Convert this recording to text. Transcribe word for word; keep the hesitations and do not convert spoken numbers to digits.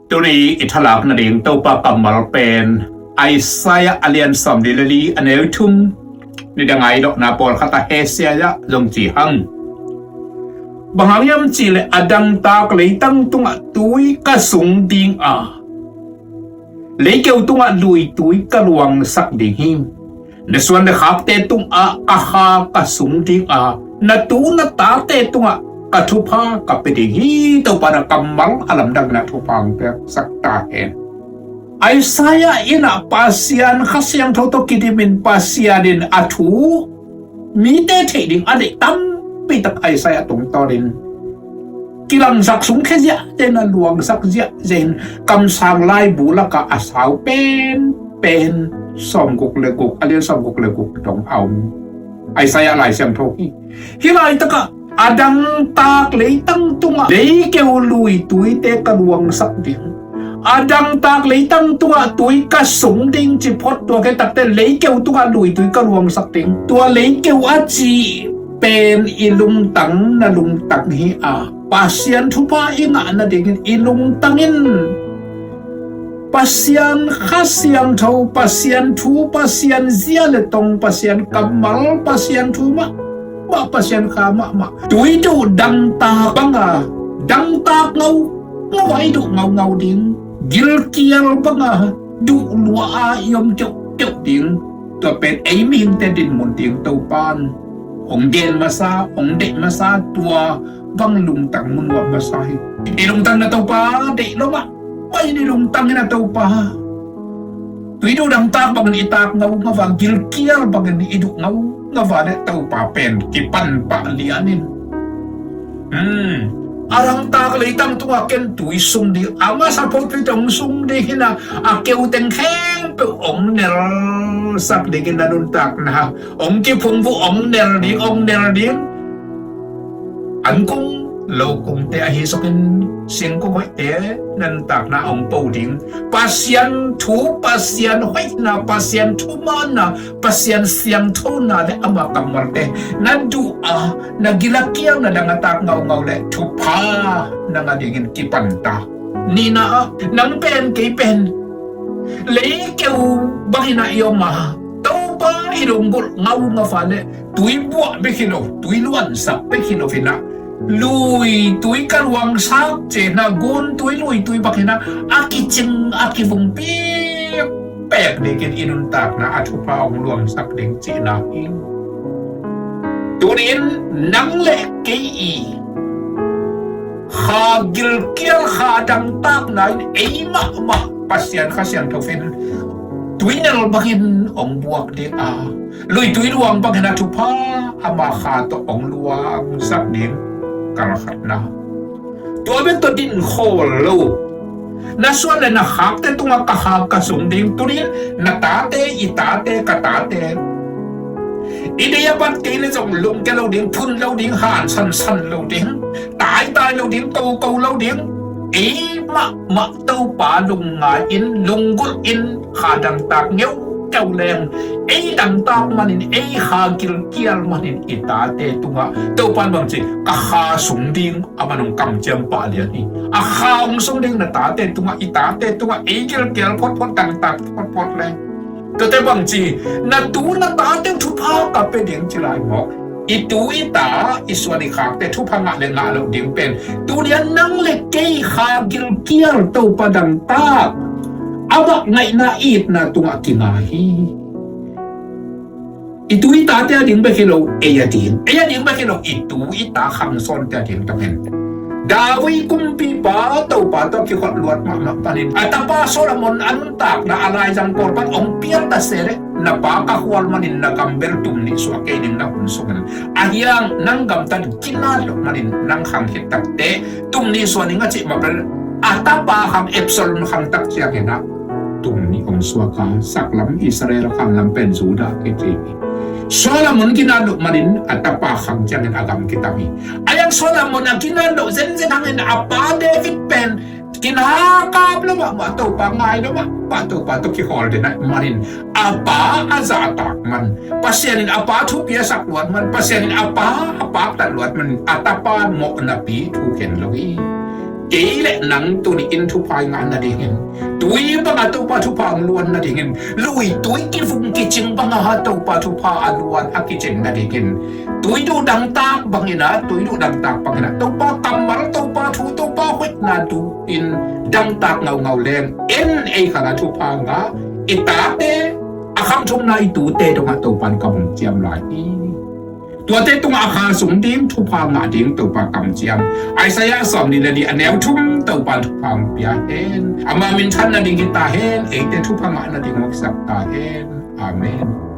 Tuni i thalak nading Topa kammal pen Isaiah a lian sawmli le li, a neu thum. Nidang a i dotna pawlkhat ah Hesaya zong ci hang. Bang hang hiam cih leh a dangtak leitang tungah tui ka sung ding a, leikeu tungah lui tui ka luangsak ding hi. Na suan le khakte tungah ka kha ka sung ding a, na tu na tate tungah ka thupha ka pia ding hi. Topa na kammal a lamdang na thupha hong piaksak ta hen. Isaiah in ah Pasian Kha Siangtho tawh kidim in Pasian in a thu mite theih ding a deih tampi tak Isaiah tungtawnin kilangsak sungkhia ziahziah in, a luangsak ziahziah in, kamsang laibu lakah a sau penpen sawmguk le guk, a lian sawmguk le guk dong a om Isaiah Lai Siangtho hi. Hih laitakah a dangtak leitang tungah leikeu lui tuite ka luangsak ding, a dangtak leitang tungah tui ka sung ding ci phot, tua khit takte leikeu tungah lui tui ka luangsak ding. Tua leikeu a cih pen i lungtang na lungtang hi a, Pasian thupha i ngah nadingin i lungtang in Pasian Kha Siangtho, Pasian thu, Pasian zia le tong, Pasian kammal, Pasian thu mahmah, Pasian kha mahmah. Tui duh dangtak banga dangtak ngaungau a i duh ngaungau ding, gilkial banga duh lua a i om keuhkeuh ding. Tua pen ei mihingte dinmun ding Topan hong gen masa, hong deih masa, tua bang lungtang mu nuam masa hi. I lungtang na Topa deih lo mah, pai ni lungtang in a Topa. Tui duh dangtak bangin i tak ngaungau a, gilkial bangin i duh ngaungau a le Topa pen kipan pah lian in. Hmm. A dangtak leitang tungah ken tui sung ding, a masa phot pi tong sung ding hi na, a keu teng khempeuh ong nelsak dingin na nuntakna ong kiphungvuh, ong nel ding, ong nel ding. Ankung lokungte ahi zongin singkung hoihte na nuntakna ong po ding. Pasian thu, Pasian hoihna, Pasian thumanna, Pasian siangthona le ama kammalte na duh a, na gilkial, na dangtak ngaungau le thupha na ngah dingin kipan ta. Nihna ah nang pen kei pen leikeu bangin a i om a, Topa i lunggulh ngaungau a le tui buah bek hi lo, tui luansak bek hi lo hi na, lui tui ka luangsak ci na, gun tui lui tui bek hi na, a kicing a kivung pikpek dingin i nuntakna a thupha ong luangsak ding cihna hi. Tunin nang le kei i kha gilkial, kha dangtakna in ei mahmah Pasian Kha Siangtho in tui nel bangin ong buak ding a, lui tui luang bangin a thupha ama kha tawh ong luangsak ding. Kalkhatna, tua bek tawh din khawl lo. Na suan le na khakte tungah ka kha ka sung ding. Tunin na tate, i tate, ka tate, i deih a bat kei le zong lungkia lo ding, phun lo ding, hansansan lo ding, taitai lo ding, koko lo ding. Ei mahmah Topa lungngai in, lunggulh in, kha dangtak ngeungeu leng, ei dangtak manin, ei kha gilkial manin i tate tungah Topa in bang ci, ka kha sung ding, a man ong kamciam pah lian hi. A kha ong sung ding na tate tungah, i tate tungah ei gilkial photphot, dangtak photphot leng. Tuate bang ci, na tu na tate thupha ka pia ding ci lai mawk. I tu i ta, i suan i khakte thupha ngah le ngah loh ding pen tuni a nang le kei kha gilkial Topa dangtak, amah ngaihna itna tungah kinga hi. I tu i tate a ding bek hi lo, ei a ding, ei a ding bek hi lo, i tu i ta khangsawnte a ding tawh hen. David kumpipa Topa tawh kikhol luat mahmah panin a tapa Solomon a nuntakna a laizang pawl pan ong pial ta se leh, na pa ka khual manin na gam bel tum nih suah kei ning na hun sungin. A hiang nang gamtat ginat loh manin nang khang khit takte tum nih suah ning a cih mah bel a tapa khang Absalom khang tak ciangin ah tum nih ong suak a, saklam Israel, khanglam pen Judah kici hi. Solomon ginat loh manin a tapa khang ciangin a gam kitam hi. A hiang Solomon a ginat loh zenzen hangin a pa David pen kinakap lo mahmah, Topa ngai lo mahmah, Topa tawh kikhawl den ahih manin a pa a zahtak man, Pasian in a pa thupi a sak luat man, Pasian in a pa a paktat luat manin a tapa mawhnapi thukhen lo hi. Kei le nang tuni-in thupha i ngah nadingin, tui banga Topa thupha hong luan nadingin, lui tui kivung kicing banga Topa thupha a luan a kicing nadingin, tui duh dangtak bangin ah, tui duh dangtak bangin ah, Topa kammal, Topa thu, Topa hoihna duh in dangtak ngaungau leng, en ei khang a thupha ngah i tate, a khang thumna i tute dongah Topa in kamciam lai hi. Tuate tungah a kha sung ding, thupha ngah ding Topa kamciam. Isaiah sawmnih le nih a neu thum Topa in thupha hong pia hen. Ama minthan nading hi ta hen, eite thupha ngah nading hong sak ta hen. Amen.